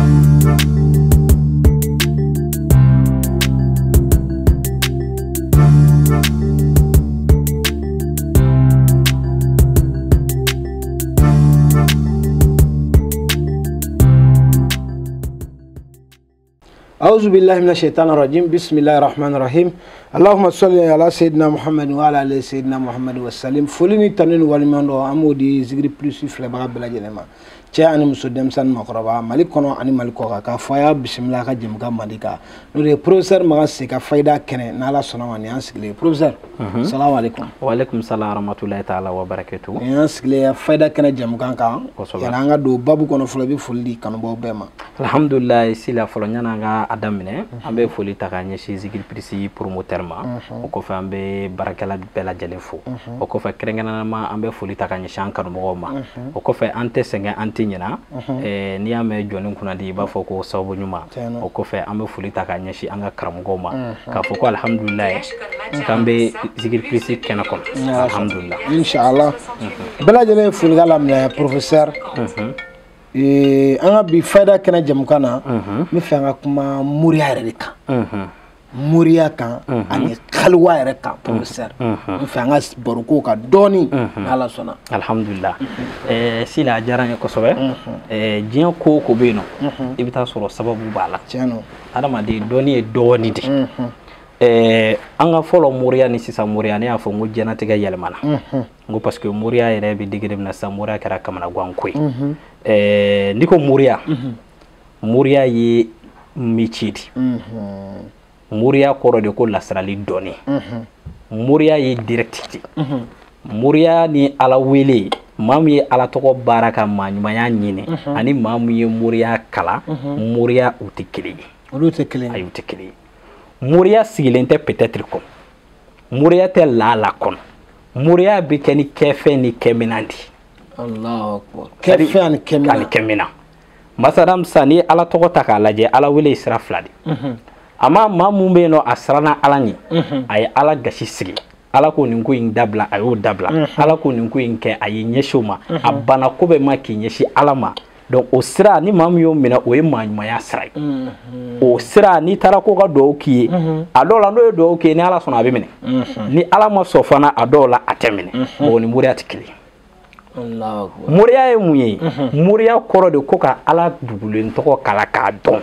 أعوذ بالله من الشيطان الرجيم بسم الله الرحمن الرحيم اللهم صل على سيدنا محمد وعلى آل سيدنا محمد وسلم foli ni tanu ni waleɲuman dɔn an b'o di Zikiri Plus filɛbaga bɛɛ lajɛlen ma, cɛ ani muso, denmisɛnnin, makɔrɔba, Mali kɔnɔ ani Mali kɔ kan, k'a fɔ a y'a bisimila a ka jɛmukan mandi kan, n'o de ye professeur Makan Sise ka fayida kɛnɛ. N'Ala sɔnna ma, nin y'an sigilen ye. Professeur, salamu aleykum. Waaleykum salam warahmatulahi taala wa barakatuh. Nin y'an sigilen fayida kɛnɛ jɛmukan kan. Yani an ka don babu kɔnɔ fɔlɔ, i bɛ foli di kanubaw bɛɛ ma. Alhamdulilayi. Sila, fɔlɔ yani an ka a daminɛ, an bɛ foli ta k'a ɲɛsin Zikiri Plus promoteur ma. O kɔfɛ, an bɛ baarakɛla bɛɛ lajɛlen fo. O kɔfɛ, kɛrɛnkɛrɛnnama, an bɛ foli ta k'a ɲɛsin an kanumɔgɔw ma. O kɔfɛ, an tɛ sɛgɛn, an tɛ ɲina. N'i y'a mɛn jɔnni kunnadi, i b'a fɔ ko sababu ɲuman. O kɔfɛ, an bɛ foli ta k'a ɲɛsin an ka karamɔgɔw ma, k'a fɔ ko alhamdulilayi, k'an bɛ Zikiri Plus kɛnɛ kɔnɔ, alhamdulilah. Inshallah, bɛɛ lajɛlen ye folikan laminɛ. Professeur, an ka bi fayida kɛnɛ jɛmukan na, n bɛ fɛ an ka kuma moriya yɛrɛ de kan, moriya kan ani kaliwa yɛrɛ kan. Professeur, n bɛ fɛ an ka baro k'o kan dɔɔni, n'Ala sɔnna. Alhamdulilah. Sila, a diyara n ye kosɛbɛ. Diɲɛ ko o ko bɛ yen nɔ, i bɛ taa sɔrɔ sababu b'a la. Tiɲɛ don. Adamaden, dɔnni ye dɔɔni de. An ka fɔlɔ moriya ni sisan moriya, ne y'a fɔ n ko diɲɛlatigɛ yɛlɛmana. N ko parce que moriya yɛrɛ bɛ degré min na sisan, moriya kɛra kamanagan ko ye. N'i ko moriya, moriya ye métier de. Moriya kɔrɔ de ko lasirali dɔnni. Moriya ye direct de. Moriya ni Ala wele, maa min ye Ala tɔgɔ baara ka maa ɲumanya ɲini, ani maa min ye moriya kalan, moriya u tɛ kelen ye. Olu tɛ kelen ye. Ayi, u tɛ kelen ye. Moriya sigilen tɛ peut-être kɔnɔ, moriya tɛ laala kɔnɔ, moriya bɛ kɛ ni kɛfɛn ni kɛminan de. Allahu akbar, kɛfɛn ani kɛminan. Ani kɛminan. Masalam, sisan n'i ye Ala tɔgɔ ta k'a lajɛ, Ala wele ye sira fila de. A ma maa mun bɛ yen nɔ, a siranna Ala ɲɛ, a ye Ala gasi sigi. Ala ko nin ko in dabila, a y'o dabila. Ala ko nin ko in kɛ, a y'i ɲɛsin o ma. A banna ko bɛɛ ma k'i ɲɛsin Ala ma. Donc o sira, ni maa min y'o minɛ, o ye maa ɲumanya sira ye. O sira, n'i taara ko ka duwawu k'i ye, a dɔw la, n'o ye duwawu k'i ye, ni Ala sɔnna, a bɛ minɛ. Ni Ala ma sɔn fana, a dɔw la a tɛ minɛ. Bon, ni moriya tɛ kelen ye. Moriya ye mun ye? Moriya kɔrɔ de ko ka Ala dugulen tɔgɔ kala k'a dɔn,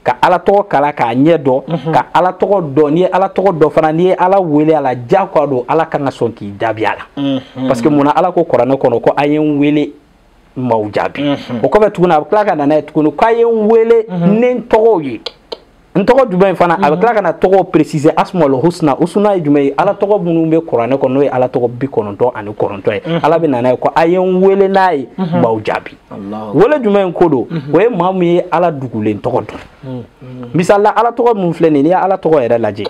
ka Ala tɔgɔ kala k'a ɲɛ dɔn, ka Ala tɔgɔ dɔn. N'i ye Ala tɔgɔ dɔn fana, n'i ye Ala wele a la, diyagoya don, Ala kan ka sɔn k'i jaabi a la. Parce que munna? Ala ko kuranɛ kɔnɔ ko a ye n wele, maaw jaabi. O kɔfɛ tuguni, a bɛ tila ka na n'a ye tuguni k'a ye n wele ni n tɔgɔw ye. N tɔgɔ jumɛn fana? A bɛ tila ka na tɔgɔw préciser, asmaul husna. Husna ye jumɛn ye? Ala tɔgɔ minnu bɛ kuranɛ kɔnɔ, n'o ye Ala tɔgɔ 99 ye. Ala bɛ na n'a ye ko a ye n wele n'a ye, n b'aw jaabi. Wele jumɛn ko don? O ye maa min ye Ala dugulen tɔgɔ dɔn. Misali la, Ala tɔgɔ mun filɛ nin ye, n'i ye Ala tɔgɔ yɛrɛ lajɛ,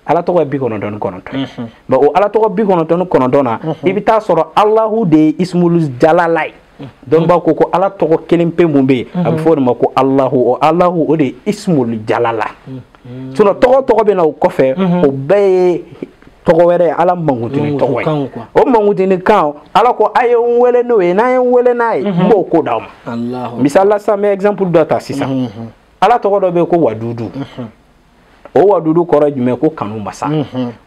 Ala tɔgɔ ye 99 ye. Mais o Ala tɔgɔ 99 na, i bɛ taa sɔrɔ Alahu de ye ismul jalala ye. Dɔnnibaw ko ko Ala tɔgɔ kelen pe mun bɛ yen, a bɛ fɔ o de ma ko Alahu. O Alahu, o de ye ismul jalala. Sinon tɔgɔ tɔgɔ bɛ na o kɔfɛ, o bɛɛ ye tɔgɔ wɛrɛ ye, Ala mankutuni tɔgɔ ye. O mankutuni kan, Ala ko a ye n wele n'o ye, n'a ye n wele n'a ye, n b'o ko d'aw ma. Misali la sisan, n bɛ exemple dɔ ta sisan. Ala tɔgɔ dɔ bɛ yen ko Wadudu. O Wadudu kɔrɔ ye jumɛn? Ko kanu masa.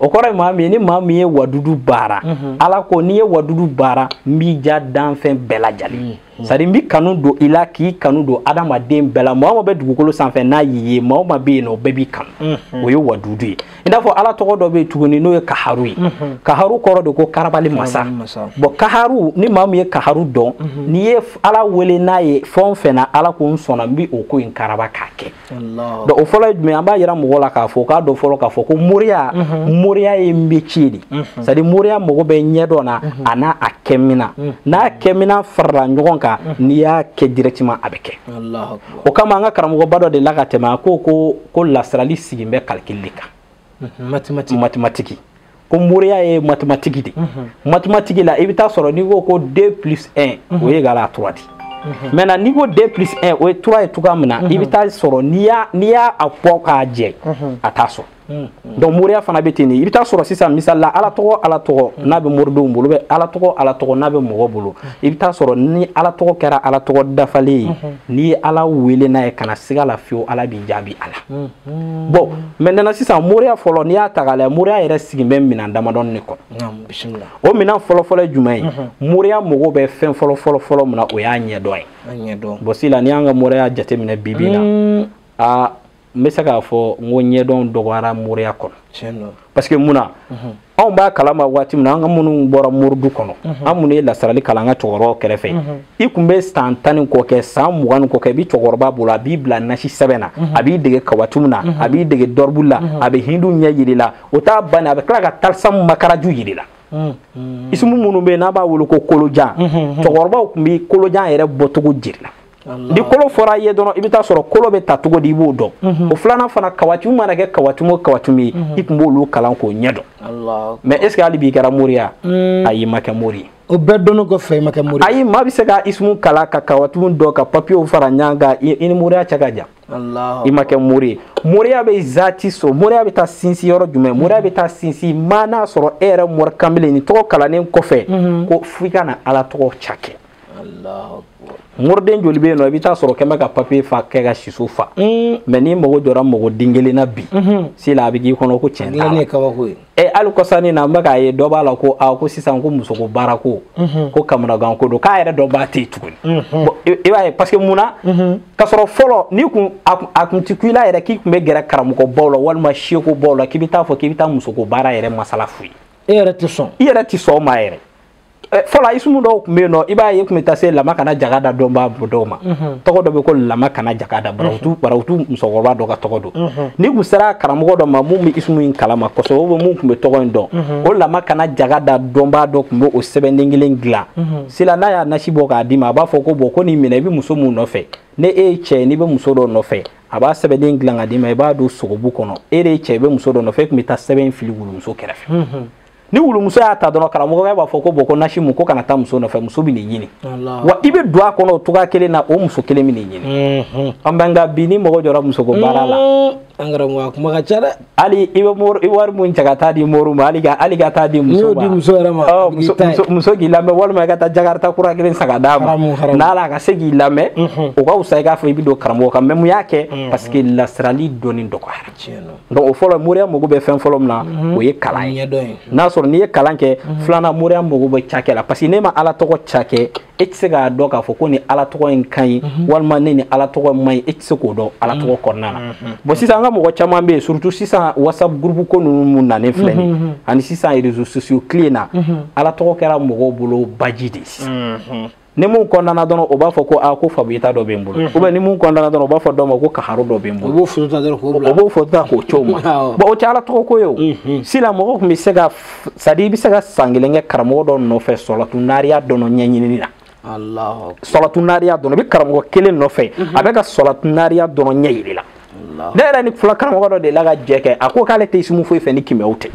O kɔrɔ ye maa min ye, ni maa min ye Wadudu baara, Ala ko n'i ye Wadudu baara, n b'i ja danfɛn bɛɛ lajɛlen. C'est à dire n bɛ kanu don i la, k'i kanu don adamaden bɛɛ la. Maa o maa bɛ dugukolo sanfɛ, n'a y'i ye, maa o maa bɛ yen nɔ, o bɛɛ b'i kanu. O ye Wadudu ye. I n'a fɔ Ala tɔgɔ dɔ bɛ yen tuguni, n'o ye Kaharu ye. Kaharu kɔrɔ de ko karabali masa. Bon, Kaharu, ni maa min ye Kaharu dɔn, n'i ye Ala wele n'a ye fɛn o fɛn na, Ala ko n sɔnna, n bɛ o ko in karaba k'a kɛ. Donc o fɔlɔ ye jumɛn ye? An b'a yira mɔgɔw la k'a fɔ k'a dɔn fɔlɔ k'a fɔ ko moriya, moriya ye métier de. C'est à dire moriya mago bɛ ɲɛ dɔ na, a n'a a kɛmina, n'a kɛmina farala ɲɔgɔn kan, n'i y'a kɛ directement, a bɛ kɛ. O kama, an ka karamɔgɔba dɔ de la ka tɛmɛ, a ko ko lasirali sigin bɛ calcul de kan. Mathématique. Mathématique. Ko moriya ye mathématique de. Mathématique la, i bɛ taa sɔrɔ n'i ko ko 2 plus 1, o ye égal à 3 de. Maintenant, n'i ko 2 plus 1, o ye 3 ye cogoya min na, i bɛ taa sɔrɔ n'i y'a a fɔ k'a jɛ, a t'a sɔrɔ. Donc moriya fana bɛ ten de. I bɛ taa sɔrɔ sisan misali la Ala tɔgɔ n'a bɛ moridenw bolo, bɛ Ala tɔgɔ n'a bɛ mɔgɔ bolo, i bɛ taa sɔrɔ ni Ala tɔgɔ kɛra Ala tɔgɔ dafalen ye, n'i ye Ala wele n'a ye kana siga la fiyewu, Ala b'i jaabi a la. Bon maintenant sisan moriya fɔlɔ, n'i y'a ta k'a lajɛ, moriya yɛrɛ sigi bɛ minɛn damadɔni de kɔnɔ. O minɛn fɔlɔ-fɔlɔ ye jumɛn ye? Moriya mago bɛ fɛn fɔlɔ min na, o y'a ɲɛdɔn ye. Bon sisan n'i y'an ka moriya jateminɛ bi bi in na, aa n bɛ se k'a fɔ n ko ɲɛdɔn dɔgɔyara moriya kɔnɔ. Parce que mun na, anw b'a kalama waati min na, an ka minnu bɔra moridu kɔnɔ, an minnu ye lasarali kalan an ka cɛkɔrɔbaw kɛrɛfɛ, i tun bɛ san 10 ni kɔ kɛ, san 20 ni kɔ kɛ, i bɛ cɛkɔrɔba bolo, a b'i bila nasi sɛbɛn na, a b'i dege kawatimu na, a b'i dege dɔrɔbu la, a bɛ hindu ɲɛ yiri la, o t'a bannen, a bɛ tila ka talisamu makaraju yiri la. Isimu minnu bɛ yen n'a b'a wele ko kolojan, cɛkɔrɔbaw tun bɛ kolojan yɛrɛ bɔcogo jiri la. Ni kolo fɔra i ye dɔrɔn, i bɛ taa sɔrɔ kolo bɛ ta cogo di, i b'o dɔn. O filanan fana, kawatimu mana kɛ kawatimu o kawatimu ye, i tun b'olu kalan k'o ɲɛ dɔn. Mais est ce que hali bi i kɛra mori ye? Ayi, i ma kɛ mori ye. O bɛɛ dɔnnen kɔfɛ, i ma kɛ mori ye. Ayi, maa bɛ se ka isimu kalan ka kawatimu dɔn ka papiyew fara ɲɔgɔn kan, i ni moriya cɛ ka jan. I ma kɛ mori ye. Moriya bɛ zati sɔrɔ, moriya bɛ taa sinsin yɔrɔ jumɛn? Moriya bɛ taa sinsin maa n'a sɔrɔ e yɛrɛ mori kanbelen nin tɔgɔ kalannen kɔfɛ, ko f'i ka na Ala tɔgɔ ca kɛ. Moriden joli bɛ yen nɔ, i bɛ taa sɔrɔ kɛmɛ ka papiye fa kɛ ka siso fa. Mais n'i mago jɔra mɔgɔ den kelen na bi, sisan a bɛ k'i kɔnɔ ko tiɲɛ t'a la. Hali kɔsannin na, n bɛ k'a ye dɔ b'a la ko aa ko sisan ko musoko baara ko ko kamanagan ko don, k'a yɛrɛ dɔ b'a tɛ yen tuguni. Bon i b'a ye, parce que mun na, k'a sɔrɔ fɔlɔ n'i kun a kun ti ku i la yɛrɛ k'i kun bɛ gɛrɛ karamɔgɔbaw la walima sekobaw la, k'i bɛ taa fɔ k'i bɛ taa musoko baara yɛrɛ masala f'u ye. E yɛrɛ tɛ sɔn. I yɛrɛ tɛ sɔn o ma yɛrɛ. Fɔlɔ isimu dɔw tun bɛ yen nɔ, i b'a ye i tun bɛ taa se lama kana jaga da dɔnbaa dɔw ma. Tɔgɔ dɔ bɛ ko lama kana jaga da, barawutu musokɔrɔba dɔ ka tɔgɔ don. N'i kun sera karamɔgɔ dɔ ma mun bɛ isimu in kalama kosɛbɛ, ou bien mun tun bɛ tɔgɔ in dɔn, o lama kana jaga da dɔnbaa dɔ tun bɛ o sɛbɛnden kelen dilan. Sisan n'a y'a nasi bɔ k'a d'i ma, a b'a fɔ ko bon ko nin minɛ, i bɛ muso mun nɔfɛ, ni e ye cɛ ye n'i bɛ muso dɔ nɔfɛ, a b'a sɛbɛnden dilan k'a d'i ma, i b'a don sogobu kɔnɔ. E de ye cɛ ye, i bɛ muso dɔ nɔfɛ, e tun bɛ taa sɛbɛn fili wulumuso kɛrɛfɛ. Ni wulumuso y'a ta dɔrɔn, karamɔgɔkɛ b'a fɔ ko bon ko nasi mun ko kana taa muso nɔfɛ, muso bɛ nin ɲini. Wa i bɛ don a kɔnɔ o cogoya kelen na, o muso kelen bɛ nin ɲini. An bɛ nka bi ni mɔgɔ jɔra musoko baara la, an karamɔgɔ a kuma ka ca dɛ. Hali i bɛ wari mun cɛ ka taa di moriw ma, hali ka taa di muso ma. N'i y'o di muso yɛrɛ ma, muso k'i lamɛn, walima i ka taa jakarita kura kelen san ka d'a ma. N'ala ka se k'i lamɛn, o ka fisa i k'a fɔ i bɛ don karamɔgɔ kan. Mais mun y'a kɛ? Parce que lasirali dɔnni dɔgɔyara. Donc o fɔlɔ, moriya mago bɛ fɛn fɔlɔ min na, o ye kalan ye. N'a sɔrɔ n'i ye kalan kɛ, filanan moriya mago bɛ cakɛ la. Parce que n'e ma Ala tɔgɔ cakɛ, e tɛ se k'a dɔn k'a fɔ ko ni Ala tɔgɔ in ka ɲi, walima ne ni Ala tɔgɔ man ɲi, e tɛ se k'o dɔn Ala tɔgɔ kɔnɔna na. Bon sisan an ka mɔgɔ caman bɛ yen, surtout sisan WhatsApp groupe ko ninnu mun nanen filɛ nin ye, ani sisan réseaux sociaux tile na, Ala tɔgɔ kɛra mɔgɔw bolo baji de ye sisan. Ni mun kɔnɔna dɔrɔn, o b'a fɔ ko aa ko fabuyita dɔ bɛ n bolo, ou bien ni mun kɔnɔna dɔrɔn, o b'a fɔ dɔ ma ko kaharo dɔ bɛ n bolo. O b'o photo ta dɔrɔn k'o bila. O b'o photo ta k'o ci o ma. Bon o tɛ Ala tɔgɔ ko ye o. Sisan mɔgɔ tun bɛ se ka, c'est à dire i bɛ se ka san kelen kɛ karamɔgɔ dɔ nɔfɛ sɔlatu nariya dɔrɔn ɲɛɲinini na. Sɔlatu nariya dɔrɔn, i bɛ karamɔgɔ kelen nɔfɛ, a bɛ ka sɔlatu nariya dɔrɔn ɲɛ yir'i la. Ne yɛrɛ ni fula karamɔgɔ dɔ de la ka jɛ kɛ, a ko k'ale tɛ isimu foyi fɛ ni kɛmɛw tɛ.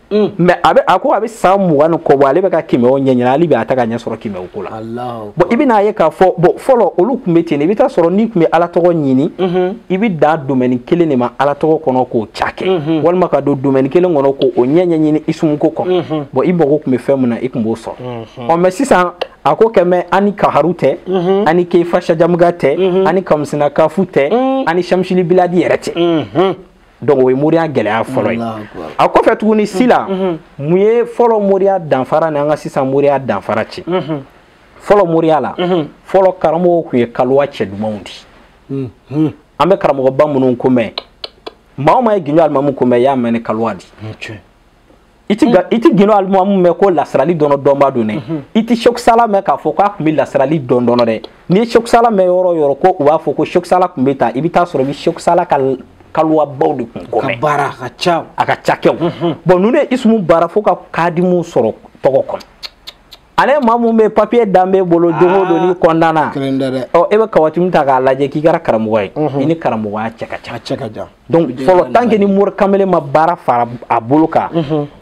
Mais a ko a bɛ san 20 ni kɔ bɔ, ale bɛ ka kɛmɛw ɲɛɲini, hali bi a tɛ ka ɲɛ sɔrɔ kɛmɛw ko la. Bon i bɛna ye k'a fɔ bon fɔlɔ olu tun bɛ ten, i bɛ taa sɔrɔ n'i tun bɛ Ala tɔgɔ ɲini, i bɛ dan domaine kelen de ma Ala tɔgɔ kɔnɔ k'o ca kɛ, walima ka don domaine kelen kɔnɔ k'o ɲɛɲini isimu ko kɔnɔ. Bon i mago tun bɛ fɛn min na, i tun b'o sɔrɔ. Ɔ mais sisan a ko kɛmɛ ani kaharu tɛ, ani kefa sajamuga tɛ, ani kamusina kafu tɛ, ani shamsili biladi yɛrɛ tɛ. Donc o ye moriya gɛlɛya fɔlɔ ye. A kɔfɛ tuguni sila, mun ye fɔlɔ moriya danfara ni an ka sisan moriya danfara cɛ? Fɔlɔ moriya la, fɔlɔ karamɔgɔw tun ye kaluwa cɛ dumanw di. An bɛ karamɔgɔba minnu ko mɛn, maa o maa ye gindo alimamu ko mɛn, i y'a mɛn ni kaluwa di. I ti gindo alimamu mɛn ko lasirali dɔrɔn dɔnba don dɛ. I ti Seku Sala mɛn k'a fɔ k'a tun bɛ lasirali dɔn dɔrɔn dɛ. N'i ye Seku Sala mɛn yɔrɔ o yɔrɔ ko u b'a fɔ ko Seku Sala tun bɛ taa, i bɛ taa sɔrɔ i bɛ Seku Sala ka kaluwabaw de kun kɔmɛ. Ka baara ka ca. A ka ca kɛ o. Bon ninnu ye isimu baara fo ka kadimu sɔrɔ tɔgɔ kɔnɔ. Ale maa mun bɛ papier dan b'e bolo don o don n'i kɔndanna. Ɔ e bɛ kawatimu ta k'a lajɛ k'i kɛra karamɔgɔ ye. I ni karamɔgɔya cɛ ka ca. A cɛ ka jan. Donc fɔlɔ tant que ni mori kamalen ma baara fara a bolo kan,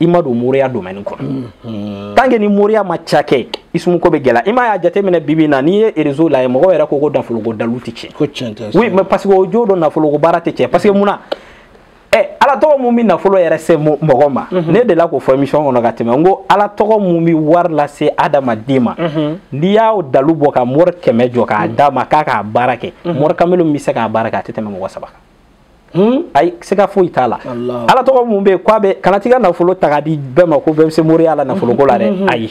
i ma don moriya domaine kɔnɔ. Tant que ni moriya ma ca kɛ, isimu ko bɛ gɛlɛya. I m'a y'a jateminɛ bi bi in na, n'i ye réseau lajɛ, mɔgɔw yɛrɛ ko ko nafoloko dalu tɛ tiɲɛ. Ko tiɲɛ tɛ. Oui, mais parce que o jo dɔ nafoloko baara tɛ tiɲɛ. Parce que mun na? Ala tɔgɔ mun bɛ nafolo yɛrɛ se mɔgɔ ma, ne delila k'o fɔ émission kɔnɔ ka tɛmɛ, n ko ala tɔgɔ mun bɛ wari lase adamaden ma, n'i y'a dalu bɔ ka mori 100 jɔ k'a d'a ma k'a k'a baara kɛ, mori kamalen bɛ se k'a baara kɛ, a tɛ tɛmɛ mɔgɔ 3 kan. Ayi, siga foyi t'a la. Ala tɔgɔ mun bɛ yen k'a bɛ kana t'i ka nafolo ta k'a di bɛɛ ma ko bɛɛ bɛ se moriya la nafoloko la dɛ, ayi.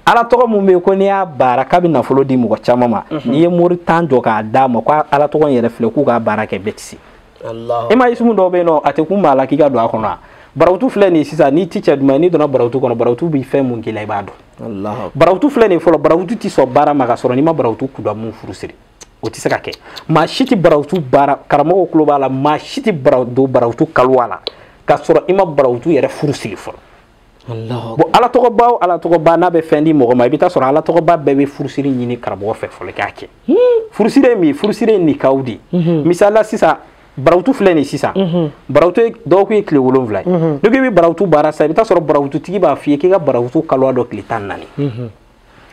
Ala tɔgɔ mun bɛ yen ko n'i y'a baara k'a bɛ nafolo di mɔgɔ caman ma, n'i ye mori 10 jɔ k'a d'a ma ko ala tɔgɔ in yɛrɛ filɛ k'u k'a baara kɛ, bɛɛ tɛ se. E ma isumu dɔw bɛ yen nɔ, a tɛ kun maa la k'i ka don a kɔnɔ. Barawutu filɛ nin ye sisan, n'i ti cɛ duman ye, n'i donna barawutu kɔnɔ, barawutu bɛ fɛn mun k'i la i b'a dɔn. Barawutu filɛ nin ye fɔlɔ, barawutu ti sɔn baara ma ka sɔrɔ n'i ma barawutu kudamu furu siri, o tɛ se ka kɛ. Maa si tɛ barawutu baara, karamɔgɔw tulo b'a la, maa si tɛ don barawutu kaluwa la ka sɔrɔ i ma barawutu yɛrɛ furu siri fɔlɔ. Bon, ala tɔgɔba o ala tɔgɔba n'a bɛ fɛn di mɔgɔ ma, i bɛ taa sɔrɔ ala tɔgɔba bɛɛ bɛ furusiri ɲini karamɔgɔ fɛ fɔlɔ k'a kɛ. Furusiri ye min ye, furusiri ye nikaw de ye. Misali la sisan, barawutu filɛ nin sisan, barawutu dɔgɔkun ye tile 7 ye. N'i ko i bɛ barawutu baara sisan, i bɛ taa sɔrɔ barawututigi b'a f'i ye k'i ka barawutu kaluwa dɔ tile 14.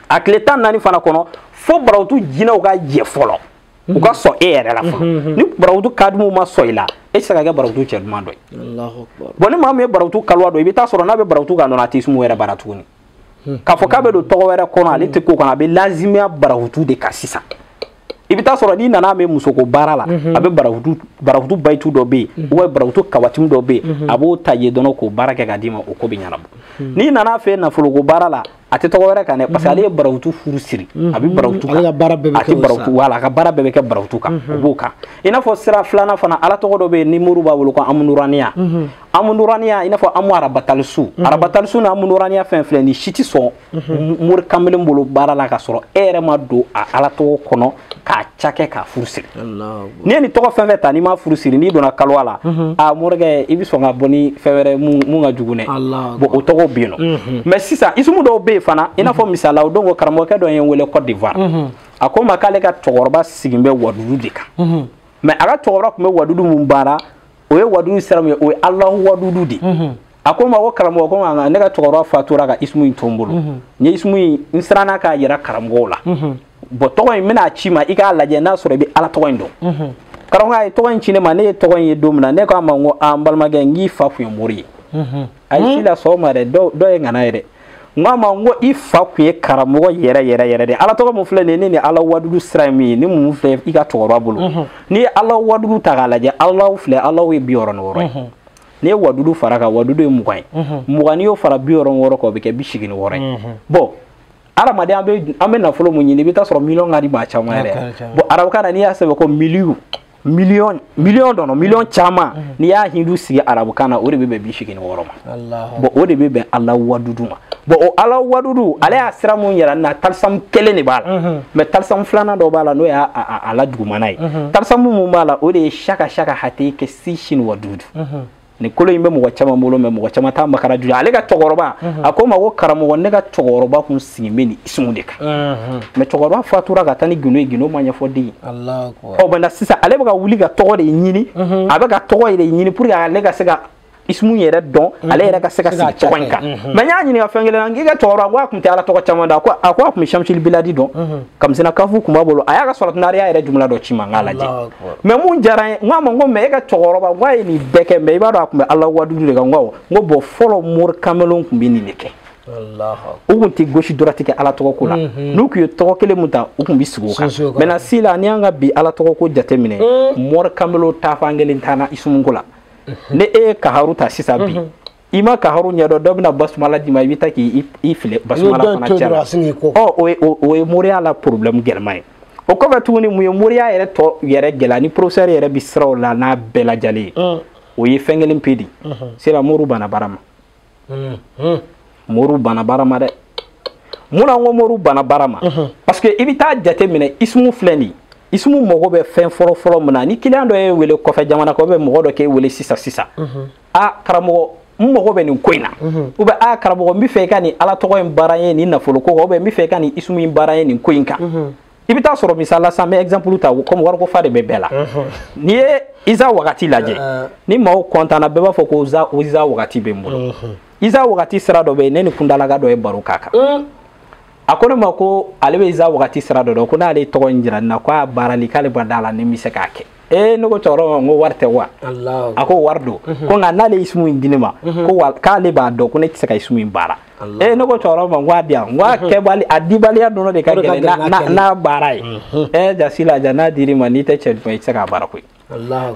A tile 14 fana kɔnɔ, fo barawutu jinɛw ka jɛ fɔlɔ, u ka sɔn e yɛrɛ la fɔlɔ. Ni barawutu kadimuw ma sɔn i la, e tɛ se ka kɛ barawutu cɛ duman dɔ ye. Bon, ni maa min ye barawutu kaluwa dɔn, i bɛ taa sɔrɔ n'a bɛ barawutu kan dɔrɔn, a tɛ sumu wɛrɛ baara tuguni. K'a fɔ k'a bɛ don tɔgɔ wɛrɛ kɔnɔ, ale tɛ ko kɔnɔ, a bɛ lazimiya barawutu de kan sisan. I bɛ taa sɔrɔ n'i nana mɛn musoko baara la, a bɛ barawutu bayitu dɔ bɛ yen, ou bien barawutu kawatimu dɔ bɛ yen, a b'o ta yen dɔrɔn k'o baara kɛ k'a d'i ma, o ko bɛ ɲɛnabɔ. N'i nana fɛ nafoloko baara la, a tɛ tɔgɔ wɛrɛ kan dɛ, parce que ale ye barawutu furu siri, a bɛ barawutu kan, a tɛ barawutu, wala a ka baara bɛɛ bɛ kɛ barawutu kan, o b'o kan. I n'a fɔ sira filanan fana, ala tɔgɔ dɔ bɛ yen ni moriw b'a wele ko amunuraniya. Amunuraniya, i n'a fɔ amu arabatalisu, arabatalisu ni amunuraniya fɛn filɛ nin si tɛ sɔn mori kamalen bolo baara la ka sɔrɔ e yɛrɛ ma don a ala tɔgɔ kɔnɔ k'a cakɛ k'a furu siri. N'i ye nin tɔgɔ fɛn fɛn ta, n'i ma furu siri, n'i donna kaluwa la, a morikɛ, i bɛ sɔn ka bɔ ni fɛn wɛrɛ mun ka jugu dɛ. Bon, o tɔgɔw bɛ yen nɔ. Mais sisan isumu dɔw bɛ yen fana, i n'a fɔ misala, o don ko karamɔgɔkɛ dɔ ye n wele Côte d'Ivoire, a ko n ma k'ale ka cɛkɔrɔba sigin bɛ wadudu de kan. Mais a ka cɛkɔrɔba tun bɛ wadudu mun baara, o ye wadudu sira min ye, o ye Alahu wadudu de. A ko n ma ko karamɔgɔ, ko ne ka cɛkɔrɔba fatura ka isumu in to n bolo, n ye isumu in, n siranna k'a yira karamɔgɔw la. Bon, tɔgɔ in n bɛna ci ma, i k'a lajɛ n'a sɔrɔ i bɛ ala tɔgɔ in dɔn. Karamɔgɔ ye tɔgɔ in ci ne ma, ne ye tɔgɔ in ye don min na, ne ko a ma n ko a n balimakɛ, n k'i fa tun ye mori ye. Ayi, si la sɔgɔma dɛ, dɔ ye ŋana ye dɛ. N ko a ma n ko i fa tun ye karamɔgɔ yɛrɛ yɛrɛ yɛrɛ de. Ala tɔgɔ mun filɛ nin ye, ne ni ala wadudu sira ye min ye, ni mun filɛ i ka cɛkɔrɔba bolo. N'i ye ala wadudu ta k'a lajɛ, alaw filɛ, alaw ye 66 ye. N'i ye wadudu fara kan, wadudu ye 20 ye. 20 n'i y'o fara 66 kan, o bɛ kɛ 86 ye. Bon, adamaden an bɛ nafolo mun ɲini, i bɛ taa sɔrɔ miliyɔn ka di maa caman yɛrɛ. Bon, arabukan na n'i y'a sɛbɛn ko miliyɔn miliyɔn dɔrɔn, miliyɔn caman, n'i y'a hindu sigi arabukan na, o de bɛ bɛn 86 ma. Bon, o de bɛ bɛn ala wadudu ma. Bon, o ala wadudu, ale y'a sira mun yira n na, talisamu kelen de b'a la. Mais talisamu filanan dɔ b'a la, n'o y'a a la dugumana ye. Talisamu mun b'a la, o de ye saka saka hate kɛ si sini wadudu. Ni kolo in bɛ mɔgɔ caman bolo, mais mɔgɔ caman t'a makara jugu. Ale ka cɛkɔrɔba, a ko n ma ko karamɔgɔ, ne ka cɛkɔrɔba kun sigi bɛ nin isumu de kan. Mais cɛkɔrɔba fatura ka taa ni gindo ye, gindo ma ɲɛfɔ den ye. Ɔ, maintenant sisan ale bɛ ka wuli ka tɔgɔ de ɲini, a bɛ ka tɔgɔ de ɲini pour que ale ka se ka isumu yɛrɛ dɔn, ale yɛrɛ ka se ka sigi tɔgɔ in kan. Mais n y'a ɲininka fɛn kelen na, n k'i ka cɛkɔrɔba ko a tun tɛ ala tɔgɔ caman dɔn, a ko a tun bɛ Shamsil Biladi dɔn, Kamisina Kafu tun b'a bolo, a y'a ka sɔrɔtinariya yɛrɛ jumla dɔ ci ma, n k'a lajɛ. Mais mun diyara n ye, n k'a ma n ko mais e ka cɛkɔrɔba, n k'a ye nin bɛɛ kɛ, mais i b'a dɔn a tun bɛ ala wadudu de kan. N ko awɔ, n ko bon, fɔlɔ mori kamelenw tun bɛ nin de kɛ. U tun tɛ gauche droite kɛ ala tɔgɔ ko la. N'u tun ye tɔgɔ kelen mun ta, u tun bɛ sigi o kan. Maintenant sisan, n'i y'an ka bi ala tɔgɔ ko jateminɛ, mori kamelenw taafan kelen t'an na isumu ko la. Ni e ye kaharu ta sisan bi, i ma kaharu ɲɛdɔn, dɔ bɛna basumala d'i ma, i bɛ taa k'i fili basumala fana cɛ la. Ɔ, o ye moriya la problème gɛlɛman ye. O kɔfɛ tuguni, mun ye moriya yɛrɛ tɔ yɛrɛ gɛlɛya, ni professeur yɛrɛ bɛ siraw la n'a bɛɛ lajɛlen ye, o ye fɛn kelen pe de. Sira moriw banna baara ma. Moriw banna baara ma dɛ. Mun na n ko moriw banna baara ma? Parce que i bɛ taa jate minɛ, isumu filɛ nin ye, isumu mago bɛ fɛn fɔlɔ fɔlɔ min na, ni client dɔ ye wele kɔfɛ jamana kan, ou bien mɔgɔ dɔ k'e wele sisan sisan, a karamɔgɔ, n mago bɛ nin ko in na, ou bien a karamɔgɔ, n bɛ fɛ i ka nin ala tɔgɔ in baara n ye nin nafolo ko kan, ou bien n bɛ fɛ i ka nin isumu in baara n ye nin ko in kan. I bɛ taa sɔrɔ misali la sisan, n bɛ exemple ta komi wariko fa de bɛ bɛɛ la. N'i ye Isa wagati lajɛ, ni maaw content na, bɛɛ b'a fɔ ko Isa wagati bɛ n bolo. Isa wagati sira dɔ bɛ yen, ne ni kundalaka dɔ ye baro k'a kan. A ko ne ma ko ale bɛ Isa wagati sira dɔ dɔn, ko n'ale tɔgɔ in jira n na, k'a baarali k'ale ba da la, ni n bɛ se k'a kɛ. Ne ko cɛkɔrɔba ma n ko wari tɛ wa? A ko wari don. Ko nka n'ale ye isimu in di ne ma, ko k'ale b'a dɔn ko ne tɛ se ka isimu in baara. Ne ko cɛkɔrɔba ma n ko a di yan, n ko a kɛbali a dibaliya dɔrɔn de ka gɛlɛn n'a baara ye. Jasi la ja n'a dir'i ma n'i tɛ cɛ dun i tɛ se k'a baara koyi.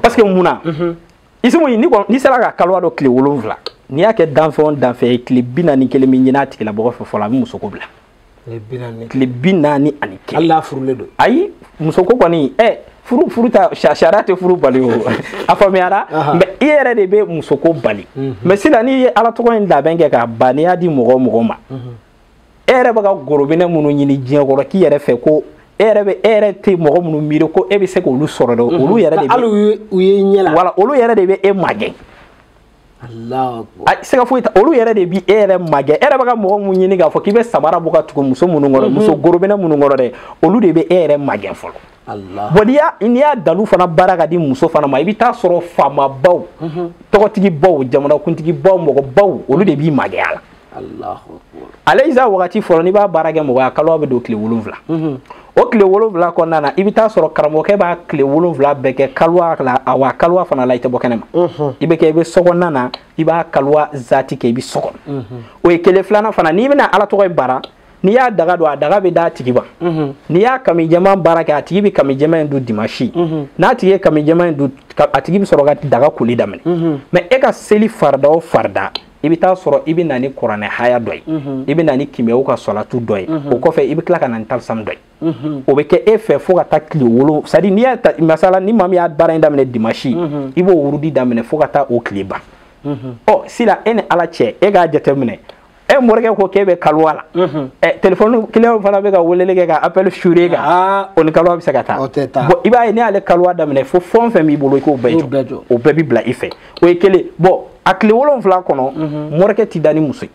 Parce que mun na? Isimu in n'i sera ka kalowa dɔ tile 7, n'i y'a kɛ danfɛn o danfɛn ye tile 41 min ɲini a tigilamɔgɔ fɛ fɔlɔ, a bɛ musoko bila. Tile 41. Hali n'a furulen don. Ayi, musoko kɔni furu ta sariya tɛ furu bali o. A faamuyara? Mais i yɛrɛ de bɛ musoko bali. Mais sisan n'i ye ala tɔgɔ in labɛn kɛ k'a ban, n'i y'a di mɔgɔ o mɔgɔ ma, e yɛrɛ bɛ ka gorobinɛ minnu ɲini diɲɛ kɔrɔ k'i yɛrɛ fɛ ko e yɛrɛ tɛ mɔgɔ minnu miiri ko e bɛ se k'olu sɔrɔ dɛ, olu yɛrɛ de bɛ hali u ye ɲɛ la. Wala olu yɛrɛ de bɛ e magɛn. Sɛgɛ foyi ta, olu yɛrɛ de bi e yɛrɛ magɛn. E yɛrɛ bɛ ka mɔgɔ mun ɲini k'a fɔ k'i bɛ samara bɔ ka tugu muso minnu kɔrɔ, muso gorobinɛ minnu kɔrɔ dɛ, olu de bɛ e yɛrɛ magɛn fɔlɔ. Bon n'i y'a dalu fana baara ka di muso fana ma, i bɛ taa sɔrɔ faamabaw, tɔgɔtigibaw, jamanakuntigibaw, mɔgɔbaw, olu de b'i magɛn a la. Ale isa wagati fɔlɔ n'i b'a baara kɛ mɔgɔ ye, a kalo bɛ don tile 7. O tile 7 kɔnɔna na, i bɛ taa sɔrɔ karamɔgɔkɛ b'a tile 7 bɛɛ kɛ kaluwa la, wa kaluwa fana la i tɛ bɔ kɛnɛ ma. I bɛ kɛ i bɛ sokɔnɔna na, i b'a kaluwa zati kɛ i bɛ so kɔnɔ. O ye kelen. Filanan fana, n'i bɛna ala tɔgɔ in baara, n'i y'a daga don, a daga bɛ d'a tigi ma. N'i y'a kami jɛman baara kɛ, a tigi bɛ kami jɛman in dun dimanche. N'a tigi ye kami jɛman in dun, a tigi bɛ sɔrɔ ka daga koli daminɛ. Mais e ka seli farida o farida, i bɛ taa sɔrɔ i bɛ na ni kuranɛ haya dɔ ye, i bɛ na ni kimɛw ka sɔlatu dɔ ye, o kɔfɛ i bɛ tila ka na ni talisam dɔ ye. O bɛ kɛ e fɛ fo ka taa tile 7. C'est à dire n'i y'a ta masala, ni maa min y'a baara in daminɛ dimanche, i b'o wurudi daminɛ fo ka taa o tile ban. Ɔ sisan e ni ala cɛ, e k'a jateminɛ, e morikɛ ko k'e bɛ kaluwa la, téléphone client fana bɛ ka weleli kɛ ka appel suuré kan, o ni kaluwa bɛ se ka taa. Bon i b'a ye n'i y'ale kaluwa daminɛ, fo fɛn o fɛn b'i bolo i k'o bɛɛ jɔ, o bɛɛ bɛ bila i fɛ. O ye kelen. Bon a tile 7 kɔnɔ, morikɛ ti da ni muso ye.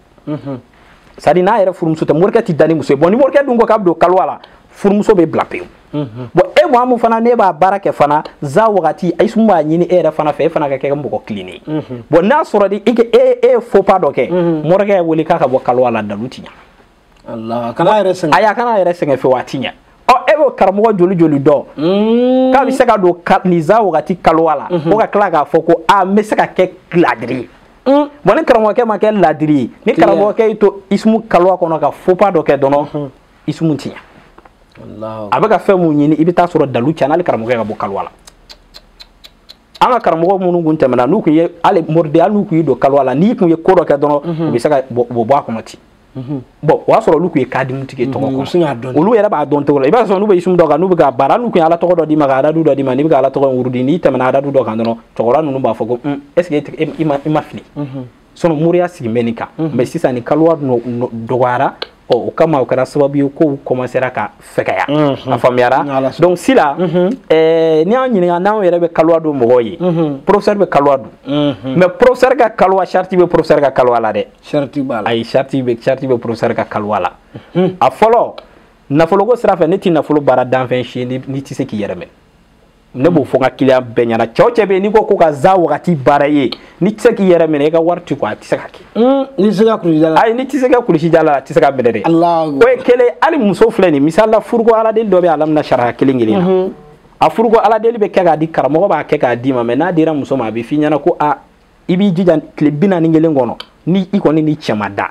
C'est à dire n'a yɛrɛ furumuso tɛ, morikɛ ti da ni muso ye. Bon ni morikɛ dun ko k'a bɛ don kaluwa la, furumuso bɛ bila pewu. Bon e maa mun fana ne b'a baara kɛ fana za wagati, ayi b'a ɲini e yɛrɛ fana fɛ, e fana ka kɛ mɔgɔ kilennen ye. Bon n'a sɔrɔ de e ye faux pas dɔ kɛ, morikɛ ye wele k'a ka bɔ kaluwa la, dalu ti ɲa. Kana yɛrɛ sɛgɛn. Ayi, a kana yɛrɛ sɛgɛn fewu, a ti ɲa. Ɔ e b'o karamɔgɔ joli joli dɔn k'a bɛ se ka don nin za wagati kaluwa la, ko ka tila k'a fɔ ko a n bɛ se ka kɛ ladiri ye. Bon ni karamɔgɔkɛ ma kɛ ladiri ye, ni karamɔgɔkɛ y'i to isimu kaluwa kɔnɔ ka faux pas dɔ kɛ dɔrɔn, isimu ti ɲa. A bɛ ka fɛn mun ɲini, i bɛ taa sɔrɔ dalu ca n'ale karamɔgɔkɛ ka bɔ kaluwa la. An ka karamɔgɔ minnu kun tɛmɛna, n'u kun ye hali moriden, hali n'u kun y'i don kaluwa la, n'i kun ye ko dɔ kɛ dɔrɔn, u bɛ se ka bɔ a kɔnɔ ten. Bon o y'a sɔrɔ olu kun ye kadimutigi ye tɔgɔ kɔnɔ, olu yɛrɛ b'a dɔn cogo la. I b'a sɔrɔ n'u bɛ isimu dɔ kan, n'u bɛ ka baara, n'u kun ye ala tɔgɔ dɔ d'i ma ka aradu dɔ d'i ma, n'i bɛ ka ala tɔgɔ in wurudi, n'i tɛmɛna aradu dɔ kan dɔrɔn, cɛkɔrɔba ninnu b'a fɔ ko est ce que i ma fili. Sinon moriya sigi bɛ nin kan. Mais sisan ni kaluwa dɔgɔyara, ɔ o kama o kɛra sababu ye kow commencera ka fɛgɛya. A faamuyara? Donc sisan n'i y'an ɲininka n'anw yɛrɛ bɛ kaluwa don mɔgɔw ye, professeur bɛ kaluwa don. Mais professeur ka kaluwa, sariti bɛ professeur ka kaluwa la dɛ. Sariti b'a la. Ayi, sariti bɛ professeur ka kaluwa la. A fɔlɔ, nafoloko sira fɛ, ne ti nafolo baara danfɛn si ye n'i tɛ se k'i yɛrɛ minɛ. Ne b'o fɔ n ka client bɛɛ ɲɛna, cɛ o cɛ bɛ yen n'i ko ko ka za wagati baara ye, n'i tɛ se k'i yɛrɛ minɛ, i ka wari ti kɔ, a tɛ se ka kɛ. N'i tɛ se ka kulusi jala. Ayi, n'i tɛ se ka kulusi jala, a tɛ se ka minɛ dɛ. O ye kelen. Hali muso filɛ nin, misali la, furuko aladeli dɔ bɛ alamina sariya kelen kelen na. A furuko aladeli bɛ kɛ k'a di karamɔgɔ, b'a kɛ k'a d'i ma, mais n'a dira muso ma, a bɛ f'i ɲɛna ko a i b'i jija tile 41 kɔnɔ, ni i kɔni ni cɛ ma da.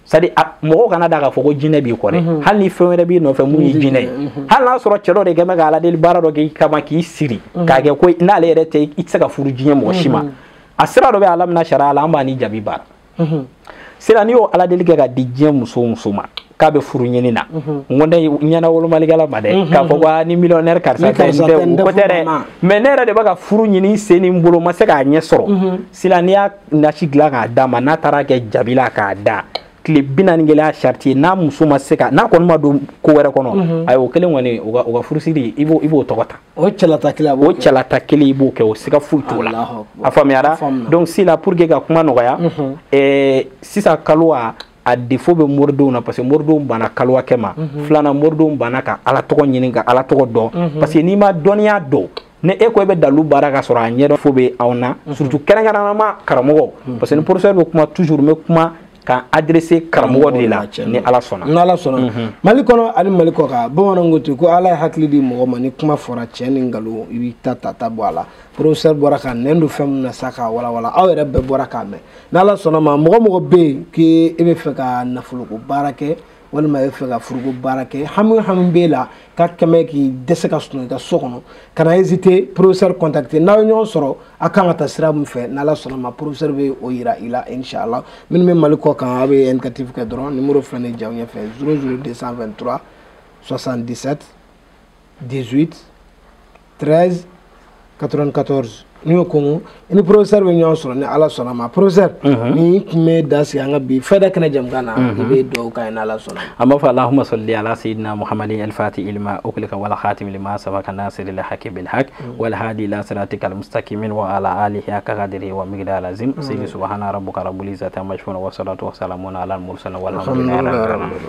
C'est à dire mɔgɔw kana da k'a fɔ ko jinɛ b'i kɔ dɛ, hali ni fɛn wɛrɛ b'i nɔfɛ mun ye jinɛ ye, hali n'a sɔrɔ cɛ dɔ de kɛ bɛ ka aladeli baara dɔ k'i kama k'i siri k'a kɛ ko n'ale yɛrɛ tɛ, i tɛ se ka furu diɲɛ mɔgɔ si ma. A sira dɔ bɛ alamina sariya la, an b'a ni jaabi baara. Sira n'i y'o aladeli kɛ ka di diɲɛ muso o muso ma k'a bɛ furu ɲini na, n ko ne ɲɛna wolomalikɛla ma dɛ, k'a fɔ ko ni millionnaire karisa tɛ n tɛ, o ko tɛ dɛ, mais ne yɛrɛ de bɛ ka furu ɲini sen ni n bolo, n ma se k'a ɲɛ sɔrɔ. Sira n'i y'a nasi dilan k'a d'a ma, n'a taara kɛ jabi la k'a da, tile 41 y'a sariti ye, n'a muso ma se ka, n'a kɔni ma don ko wɛrɛ kɔnɔ, ayi o kelen kɔni, o ka furusiri, i b'o tɔgɔ ta. O cɛlata kelen a b'o kɛ. O cɛlata kelen i b'o kɛ, o siga foyi t'o la. A faamuyara? Donc sisan pour que ka kuma nɔgɔya, sisan kaluwa a défaut bɛ moridenw na, parce que moridenw banna kaluwa kɛ ma. Filanan, moridenw banna ka ala tɔgɔ ɲini, ka ala tɔgɔ dɔn, parce que n'i ma dɔnniya dɔn, ni e ko e bɛ dalu baara ka sɔrɔ a ɲɛdɔn fo bɛ aw na, surtout kɛrɛnkɛrɛnnama karamɔgɔ, parce que ni professeur bɛ kuma toujours, n bɛ kuma K'an adresser karamɔgɔ de la ni Ala sɔnna. Ni Ala sɔnna. Mali kɔnɔ ani Mali kɔ kan, bamananw ko ten ko Ala ye hakili di mɔgɔ ma, ni kuma fɔra tiɲɛ ni nkalon, i b'i ta ta bɔ a la. Professeur bɔra ka nɛn don fɛn min na sa k'a walawala, aw yɛrɛ bɛɛ bɔra k'a mɛn. N'Ala sɔnna ma, mɔgɔ mɔgɔ bɛ yen k'e bɛ fɛ ka nafoloko baara kɛ walima e bɛ fɛ ka furuko baara kɛ, hami hami b'e la ka kɛmɛ k'i dɛsɛ ka sunɔgɔ i ka so kɔnɔ, kana hésiter professeur contacter. N'aw ye ɲɔgɔn sɔrɔ, a kan ka taa sira min fɛ, n'Ala sɔnna ma, professeur bɛ o yira i la inshallah. Minnu bɛ Mali kɔ kan, aw bɛ indicatif kɛ dɔrɔn, numéro filɛ nin ye jaw ɲɛfɛ: 00 223 77 18 13 94. N'u y'o ko i ni professeur bɛ ɲɔgɔn sɔrɔ ni Ala sɔnna ma. Professeur, ni tun bɛ da sigi an ka bi fɛda kɛnɛ jamukan na, i bɛ dugawu k'an ye n'Ala sɔnna. An b'a fɔ allahumma salli ala sayyidina muhammadin al-fatih lima ughliqa wal khatim lima sabaqa nasir al-haqqi bil haqq wal hadi ila siratikal mustaqim wa ala alihi haqqa qadrihi wa miqdarihi azim. Sayyidi subhana rabbika rabbil izzati amma yasifun wa salatu wa salamun ala al-mursalin walhamdulillahi rabbil alamin.